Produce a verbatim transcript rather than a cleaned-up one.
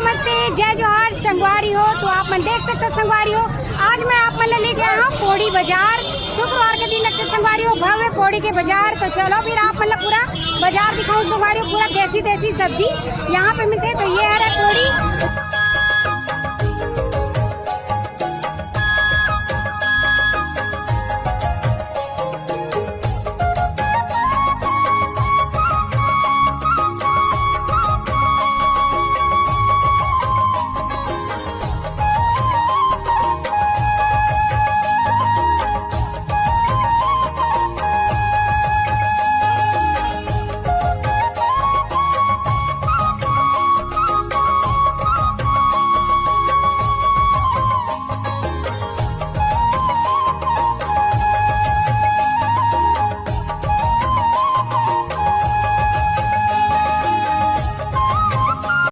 नमस्ते, जय जोहार संगवारी हो। तो आप मन देख सकते हो संगवारी हो, आज मैं आप मन ला लेके आया हूँ पोड़ी बाजार। शुक्रवार के दिन लगथे संगवारी हो भव्य पोड़ी के बाजार। तो चलो फिर आप मन ला पूरा बाजार दिखाऊं संगवारी हो, पूरा देसी देसी सब्जी यहाँ पे मिलथे। तो ये है